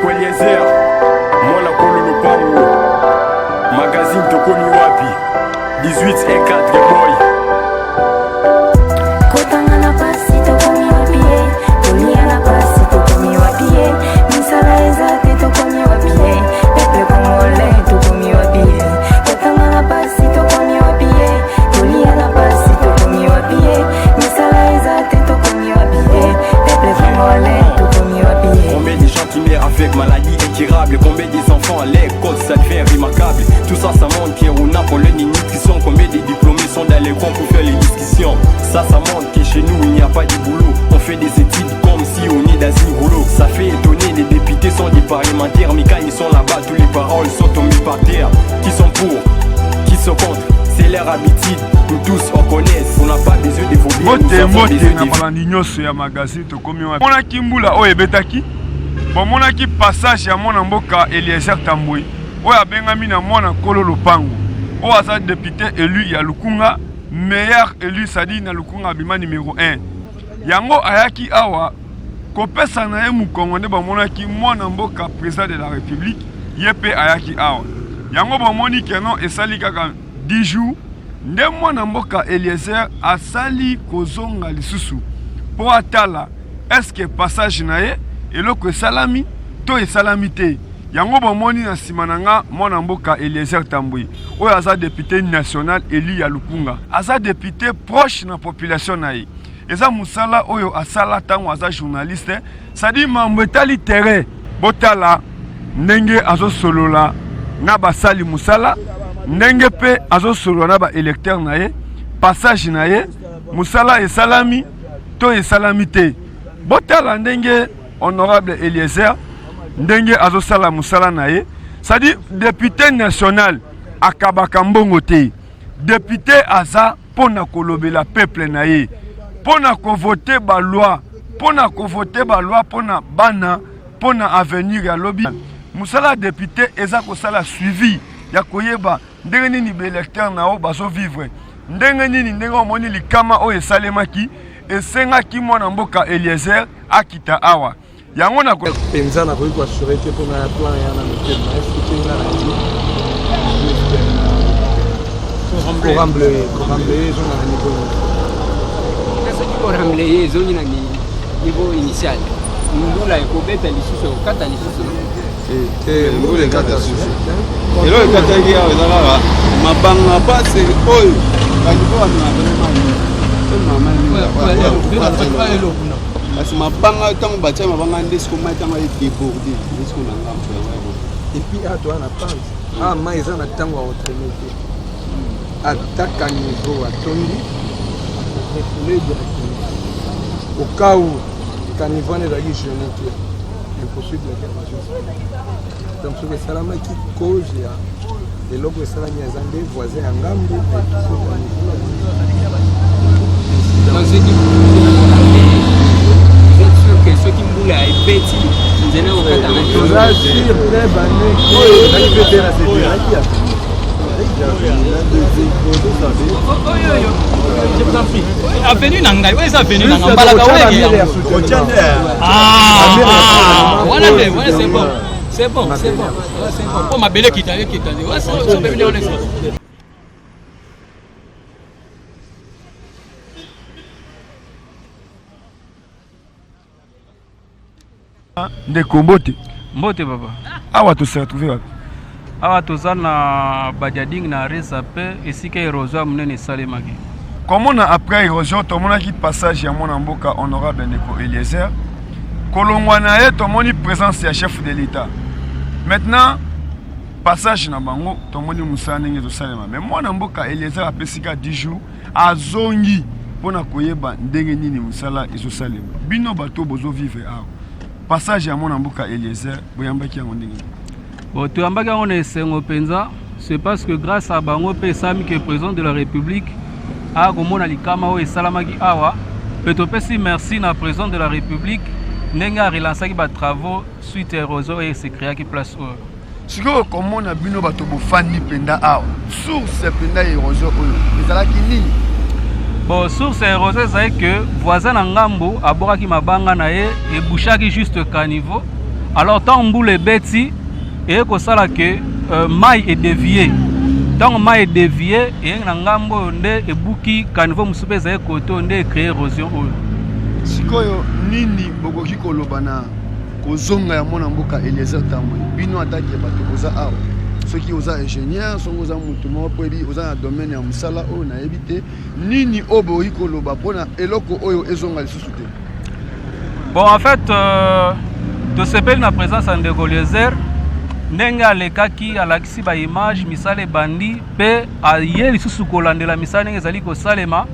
Ndeko Eliezer, mwana kolo lopango, magazine tokomi wapi? 18 et 4 boy. Kotanga na pasi tokomi wapi ye? Kolia na pasi tokomi wapi ye? Misala eza te tokomi wapi ye? Peuple congolais tokomi wapi ye? Kotanga na pasi tokomi wapi ye? Kolia na pasi tokomi wapi ye? Misala eza te tokomi wapi ye? Peuple congolais tokomi wapi ye? Combien de gens qui meurent avec maladie incurable? Combien des enfants à l'école, ça devient remarquable. Tout ça, ça montre qu'on a problème de nutrition. Combien de diplômés sont dans les coins pour faire les discussions? Ça, ça montre que chez nous, il n'y a pas de boulot. On fait des études comme si on est dans une rouleau. Ça fait étonner, les députés sont des parlementaires. Mais quand ils sont là-bas, toutes les paroles sont tombées par terre. Qui sont pour? Qui sont contre? C'est leur habitude, nous tous on connaît. On n'a pas besoin d'évoluer. Mbote Nous avons mbote besoin na de balandi nyonso ya magazine tokomi wapi. Monaki mbula oyo ebetaki, bomonaki passage ya mwana mboka Eliezer Tambwe oyo abengami na mwana nkolo lopango oyo aza député élu ya Lukunga, meilleur élu sadi na Lukunga abima numéro 1. Yango ayaki awa kopesa na ye mokongo nde bamonaki mwana mboka président de la République ye mpe ayaki awa. Yango bomoni keno esali kaka 10 jours nde mwana mboka Eliezer asali kozonga lisusu mpo atala eske passage na ye eloko esalami to esalami te. Yango bomoni na nsima na nga mwana mboka Eliezer Tambwe oyo aza député national élu ya Lukunga, aza député proche na population na ye. Eza mosala oyo asala ntango aza journaliste, c'est-à-dire mambo etali terrain. Botala ndenge azosolola na basali mosala, ndenge mpe azosolola na baélecteur na ye, passage na ye, mosala esalami to esalami te. Botala ndenge honorable Eliezer ndenge azosala mosala na ye, c'est-à-dire député national akabaka mbongo te. Député aza mpona kolobela peuple na ye, mpona kovote baloi, mpona kovote baloi mpona bana, mpona avenir ya lobi. Mosala ya député eza kosala suivi ya koyeba ndenge nini baélecteur na yo bazovivre, ndenge nini ndenge omoni likama oyo esalemaki esengaki mwana mboka Eliezer akita awa. Yango na mpenza nakoki koassure te mpona ya plan ya na motema efuti nga na ye juste koremblaye koremblaye ezonga na niveau. Soki koremblaye ezongi na niveau initial, mbula ekobeta lisusu, ekokata lisusu. Te, mbula ekata susu. Eloko ekataki awa eza kaka mabanga pase oyo banivo bamemaka kasi mabanga. Ntango batia mabanga nde siko mai ntango edéborde nde siko na ngambo yango. Et puis awa toza na pente, awa mai eza na ntango ya kotraîner te. Ata caniveau atondi, akorefouler directement. Au cas où caniveau wana ezalaki jeune te, impossible ya érosion. Donc soki esalamaki, cause ya eloko esalami eza nde voisin ya ngambu so caniveau. Donc soki vous êtes sûr que soki mbula ebeti, nzela ekokata na? Toza sûr te bandeko. Ezalaki mpe te na sete ezalaki ya Oyo, je vous en prie, avenue na ngai oyo eza avenue na ngai mbalaka wenge yango wana te. Wana c'est bon, c'est bon, c'est bon, c'est bon. Mpo mabele ekita, ekita wana wana. Ndeko, mbote. Mbote papa. Awa tose retrouve wapi? Awa toza na Badiadingi na Resape, esika érosion ya monene esalemaki. Komona après érosion, tomonaki passage ya mwana mboka honorable ndeko Eliezer. Kolongwa na ye, tomoni présence ya chef de l'État. Maintenant passage na bango, tomoni mosala ndenge ezosalema. Mais mwana mboka Eliezer apesika 10 jours, azongi mpona koyeba ndenge nini mosala ezosalema. Bino bato bozovivre awa, passage ya mwana mboka Eliezer boyambaki yango ndenge nini? Bon, toyambaki yango na esengo mpenza. C'est parce que grâce à bango mpe esalami ke président de la République aya komona likama oyo esalamaki awa. Mpe topesi merci na président de la République ndenge arelansaki batravaux suite ya érosion oyo esecréaki place oyo. Sikoyo komona bino bato bofandi mpenza awa, source mpenza ya érosion oyo ezalaki nini? Bon, source ya érosion ezali que voisin na ngambo abwakaki mabanga na ye, ebouchaki juste caniveau. Alors ntango mbula ebeti, eye kosala ke mai edevie. Ntango mai edevie, eye na ngambo oyo nde ebuki caniveau mosusu mpe ezali kote oyo nde ecree érosion oyo. Sikoyo nini bokoki koloba na kozonga ya mwana mboka Eliezer Tambwe? Bino atake bato boza awa, soki oza ingénieur, soki oza motu moko mpo oyebi oza na domaine ya mosala oyo nayebi te, nini oyo bokoki koloba mpona eloko oyo ezonga lisusu te? Bon, en fait, tosepeli na présence ya ndeko Eliezer, ndenge alekaki alakisi baimage, misala ebandi mpe aye lisusu kolandela misala ndenge ezali kosalema.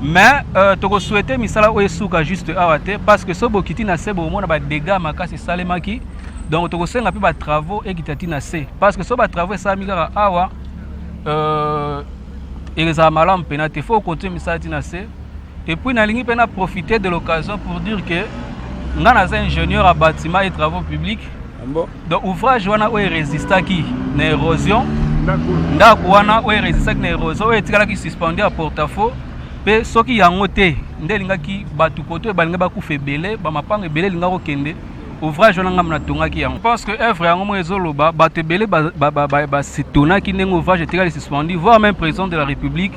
Mais tokosouhaite misala oyo esuka juste awa te, parce que so bokiti na se, bokomona badégâts makasi esalemaki. Donc tokosenga mpe batravaux ekita ti na se, parce que so batravaux esalami kaka awa, ezala malamu mpena te. Faut continue misala ti na se. Et puis nalingi mpe na profiter de l'occasion pour dire que nga naza ingénieur ya bâtiment et travaux publics. Bon. Donc ouvrage wana oyo erésistaki na érosion, ndako wana oyo erésistaki na érosion, oyo etikalaki suspendu ya porte-à-faux, mpe soki yango te nde elingaki bato koto oyo balingi bakufa ebele, bamapango ebele elingaki kokende. Ouvrage wana ngambo natongaki yango, pense que œuvre yango moko ezoloba. Bato ebele basetonaki ndenge ouvrage etikali suspendu, voire même président de la République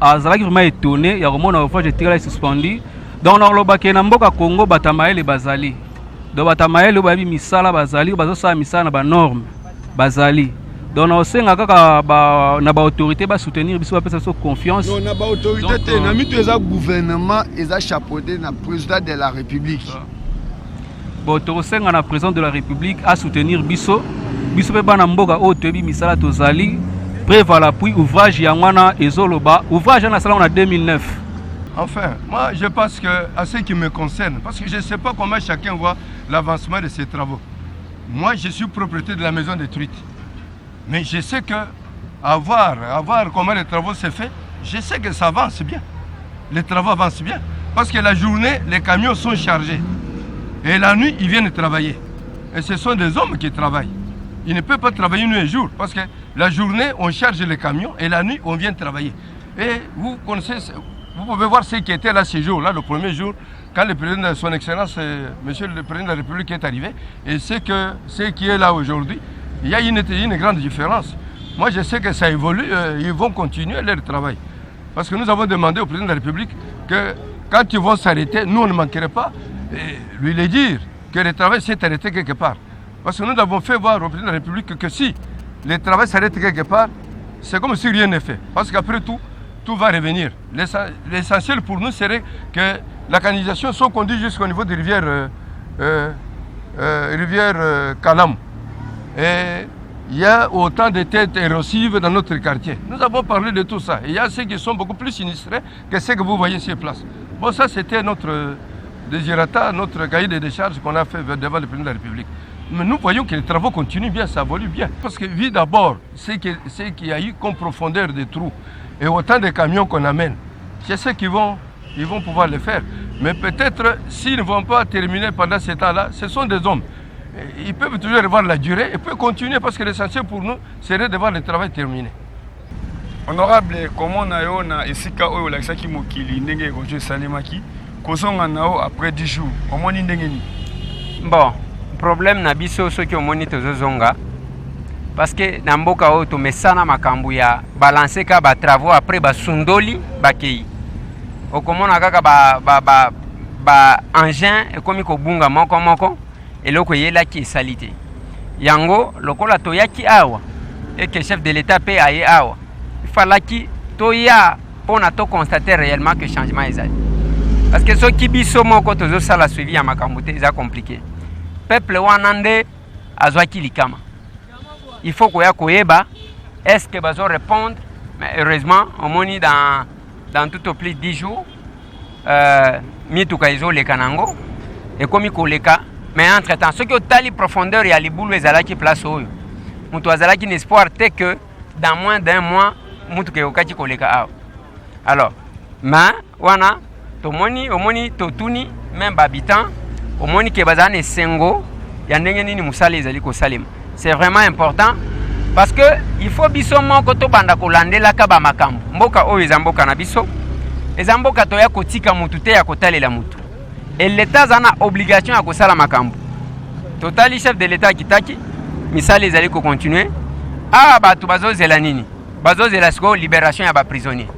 azalaki vraiment étonné ya komona ouvrage etikali suspendu. Donc nakolobake na mboka Congo, bato ya mayele bazali. Donc bato ya mayele oyo bayebi misala bazali, oyo bazosala misala na banorme bazali. Donc nakosenga kaka na baautorité basoutenir biso, bapesa biso confiance. Non, na baautorité te, na mitu eza gouvernement, eza chapeauté na président de la République. Bon, tokosenga na président de la République asoutenir biso, biso mpe bana mboka oyo toyebi misala, tozali preuve à l'appui. Ouvrage yango wana ezoloba, ouvrage wana asalango na 2009. Enfin, moi je pense que à ce qui me concerne, parce que je ne sais pas comment chacun voit l'avancement de ces travaux. Moi, je suis propriétaire de la maison détruite. Mais je sais que à voir comment les travaux se fait, je sais que ça avance bien. Les travaux avancent bien. Parce que la journée, les camions sont chargés. Et la nuit, ils viennent travailler. Et ce sont des hommes qui travaillent. Ils ne peuvent pas travailler nuit et jour. Parce que la journée, on charge les camions et la nuit, on vient travailler. Et vous connaissez, vous pouvez voir ceux qui étaient là ce jour-là, le premier jour, quand le président de son Excellence, Monsieur le Président de la République est arrivé, et ce, que, ce qui est là aujourd'hui, il y a une grande différence. Moi, je sais que ça évolue, ils vont continuer leur travail. Parce que nous avons demandé au président de la République que quand ils vont s'arrêter, nous, on ne manquerait pas de lui le dire que le travail s'est arrêté quelque part. Parce que nous avons fait voir au président de la République que si le travail s'arrête quelque part, c'est comme si rien n'est fait. Parce qu'après tout, tout va revenir. L'essentiel pour nous serait que la canalisation soit conduite jusqu'au niveau des rivières, rivière Kalam. Et il y a autant de têtes érosives dans notre quartier. Nous avons parlé de tout ça. Il y a ceux qui sont beaucoup plus sinistrés que ceux que vous voyez sur place. Bon, ça c'était notre desiderata, notre cahier de décharge qu'on a fait devant le président de la République. Mais nous voyons que les travaux continuent bien, ça évolue bien. Parce que vu d'abord ce qu'il y a eu comme profondeur de trous et autant de camions qu'on amène, c'est ceux qui vont, ils vont pouvoir le faire. Mais peut-être s'ils ne vont pas terminer pendant ce temps-là, ce sont des hommes. Ils peuvent toujours revoir la durée et peuvent continuer parce que l'essentiel pour nous serait de voir le travail terminé. Honorable, komona yo na esika oyo olakisaki mokili ndenge érosion esalemaki, kozonga na yo après 10 jours, omoni ndenge nini? Bon, problème na biso, soki omoni tozozonga, parce que na mboka oyo tomesana makambo ya balance ka batravaux, après basundoli, bakei. Okomona kaka ba, ba, ba, ba engin ekomi kobunga moko moko, eloko eyelaki esali te. Yango lokola toyaki awa eke chef de l'État mpe aye awa, ifalaki toya mpona toconstate réellement que changement ezali, parce que soki biso moko tozosala suivi ya makambo te, eza compliqué. Peuple wana nde azwaki likama, il faut koya koyeba est ce que bazo répondre. Mais heureusement, omoni dans tout au plus 10 jours, mituka ezoleka nango, ekomi koleka. Mais entre temps, soki otali profondeur ya libulu ezalaki place oyo, moto azalaki na espoir te que dans moins d'un mois mutuka ekokaki koleka awa. Alors, mais wana tomoni, omoni, totuni même bahabitant, omoni ke bazala na esengo ya ndenge nini mosala ezali kosalema. C'est vraiment important parce que il faut biso moko tobanda kolandelaka bamakambo. Mboka oyo eza mboka na biso, eza mboka toya kotika mutu te ya kotalela mutu, e leta aza na obligation ya kosala makambo. Totali chef de l'État akitaki, misala ezali kocontinue. Awa bato bazozela nini? Bazozela sikoyo liberation ya baprisonnier.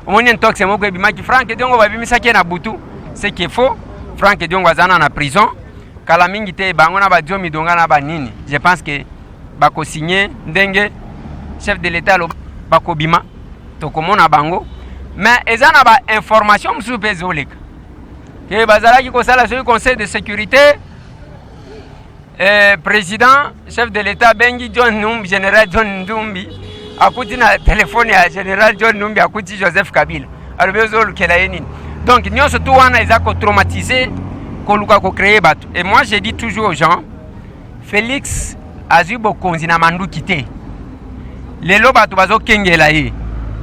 Omoni intox moko ebimaki, Frank Diongo babimisaki ye na butu, ce qui est faux. Frank Diongo aza na prison kala mingi te, bango na badiomi donga na banini, je pense que bakosigne ndenge chef de l'État aloba, bakobima, tokomona bango. Mais eza na ba information mosusu mpe ezoleka ke bazalaki kosala soki conseil de sécurité, président chef de l'État abengi John Numbi, général John Numbi, akuti na telefone ya général John Numbi, akuti Joseph Kabila, alobi ozolukela ye nini? Donc nyonso tu wana eza kotraumatiser, koluka kocréer bato. Et moi, je dis toujours aux gens, Félix azwi bokonzi na manduki te. Lelo bato bazokengela ye,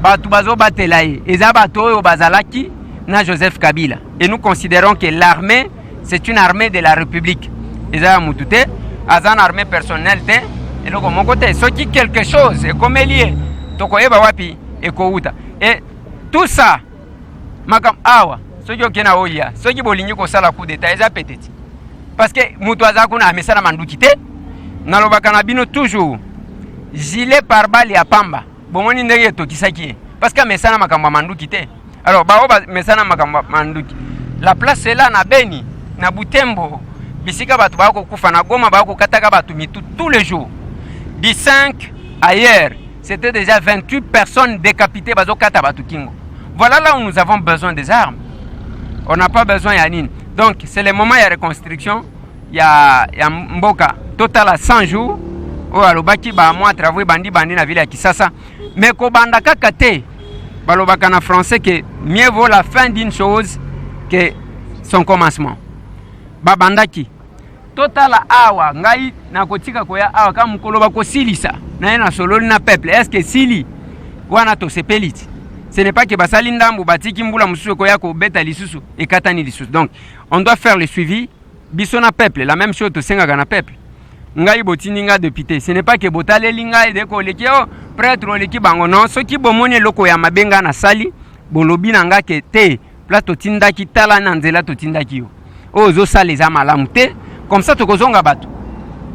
bato bazobatela ye, eza bato oyo bazalaki na Joseph Kabila. Et nous considérons que l'armée, c'est une armée de la République, eza ya mutu te, aza na armée personnelle te, eloko moko te. Soki quelque chose ekomeli ye, tokoyeba wapi ekowuta. Et tout ça, makambo awa, soki okei na oya, soki bolingi kosala coup d'état, eza peut-être parce que moto aza kuna amesala manduki te. Nalobaka na bino toujours, gilet pare-balles ya pamba, bomoni ndenge etokisaki ye, parce que amesana makambo ya manduki te. Alors bao bamesana makambo ya manduki, la place est là na Beni, na Butembo, bisika bato baya kokufa, na Goma baya kokataka bato mitu tous les jours. Du 5 ailleurs, c'était déjà 28 personnes décapitées, bazokata bato kingo. Voilà là où nous avons besoin des armes. On n'a pas besoin ya nini. Donc c'est le moment ya reconstruction ya mboka. Totala 100 jours oyo alobaki, bamwa travaux ebandi bandi na ville ya Kisasa, mais kobanda kaka te. Balobaka na français que mieux vaut la fin d'une chose que son commencement. Babandaki, totala awa, ngai nakotika koya awa kaka mokolo bakosilisa na ye. Nasololi na peuple, est ce que esili wana? Tosepeli ti ce n'est pas que basali ndambu, batiki, mbula mosusu ekoya kobeta lisusu, ekatani lisusu. Donc on doit faire le suivi, biso na peuple. La même chose tosengaka na peuple. Ngai botindi nga député, ce n'est pas que botaleli ngai deko oleki o prêtre, oleki bango, non. Soki bomoni eloko ya mabe ngai nasali, bolobi na nga ke te, place totindaki, tala na nzela totindaki yo, oyo ozosala eza malamu te. Comme ça tokozonga bato.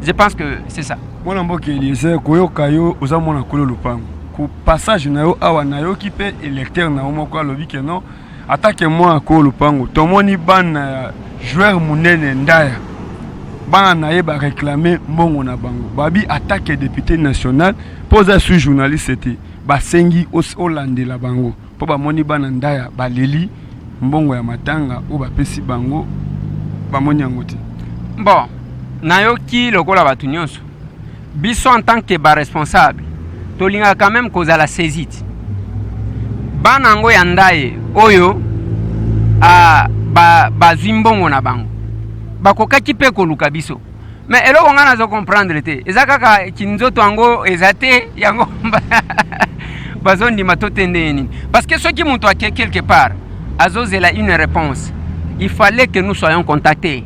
Je pense que c'est ça. Mwana mboka Eliezer, koyoka yo, oza mwana kolo lopango. Ko passage na yo awa, nayoki mpe électeur na yo moko alobi ke non, atake mwana kolo lopango, tomoni bana ya joueur monene Ndaya, bana na ye baréclame mbongo na bango. Babi atake député national, mpo oza su journaliste te, basengi olandela bango mpo bamoni bana Ndaya baleli mbongo ya matanga oyo bapesi bango, bamoni yango te. Bon, nayoki lokola bato nyonso. Biso en tant que baresponsable, tolingaka quand même kozala saisi ti bana yango ya Ndaye oyo bazwi ba mbongo na bango, bakokaki mpe koluka biso. Mais eloko ngai nazo comprendre te, eza kaka kinzoto yango eza te, yango bazondima to te ndenge nini? Parce que soki moto ake quelque part, azozela une réponse, il fallait que nous soyons contactés,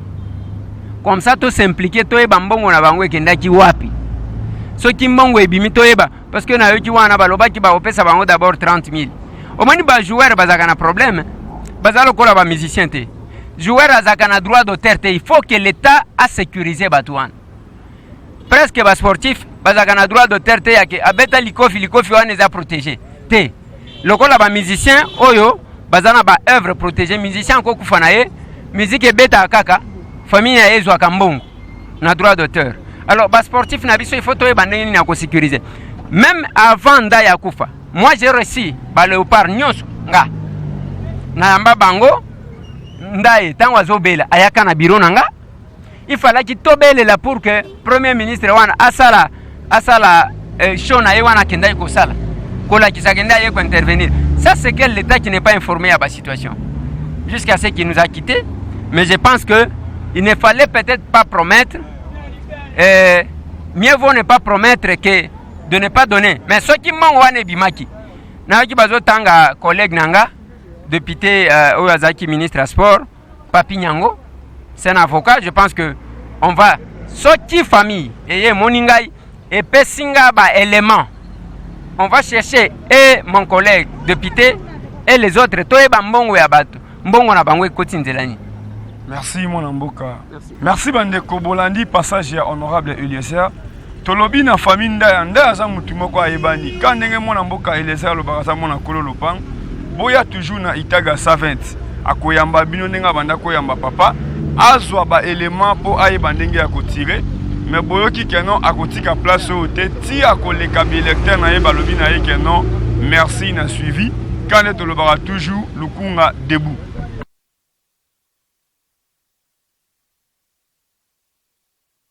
comme ça tos'impliquer, toyeba mbongo na bango ekendaki wapi. Soki mbongo ebimi, toyeba. Parce que nayoki wana balobaki bakopesa bango d'abord 30 000. Omoni, bajoueur bazalaka na problème, baza lokola bamusicien te. Joueur azalaka na droit d'auteur te, il faut que l'État asécurise bato wana. Presque basportif bazalaka na droit d'auteur te, yake abeta likofi, likofi wana eza protégé te lokola bamusicien oyo baza na baœuvre protégé. Musicien akokufa na ye, musique ebetaka kaka, famille na ye ezwaka mbongo na droit d'auteur. Alors basportif na biso, il faut toyeba ndenge nini ya kosécuriser. Même avant Ndai akufa, moi j'ai reçu baléopard nyonso, nga nayamba bango. Ndai ntango azobela, ayaka na bureau na nga. Il fallaki tobelela pour que premier ministre wana asala show na ye wana akendaki kosala, kolakisa kende aye kointervenir. Ça, c'est que l'État qui n'est pas informé ya basituation jusqu'à ce qu'il nous a quitté. Mais je pense que il ne fallait peut-être pas promettre, mieux vaut ne pas promettre que de ne pas donner. Mais soki mbongo wana ebimaki, nayoki bazotanga collègue na nga député oyo azalaki ministre ya sport, Papi Nyango, c'est un avocat. Je pense que on va, soki famille eye emoni ngai, epesi nga baélément, on va chercher, et mon collègue député et les autres, toyeba mbongo ya bato, mbongo na bango ekoti nzela nini. Merci mwana mboka. Merci, Merci bandeko bolandi passage ya honorable Eliezer. Tolobi na famille Ndaya, Ndaya aza mutu moko ayebani. Ka ndenge mwana mboka Eliezer alobaka aza mwana kolo lopango. Boya toujours na Itaga 120. Akoyamba bino ndenge abanda koyamba papa. Azwa ba éléments po ayeba ndenge ya kotire. Mais boyoki que non akotika place oyo te ti akoleka ba électeur na ye balobi na ye que non merci na suivi. Ka nde tolobaka toujours Lukunga debout.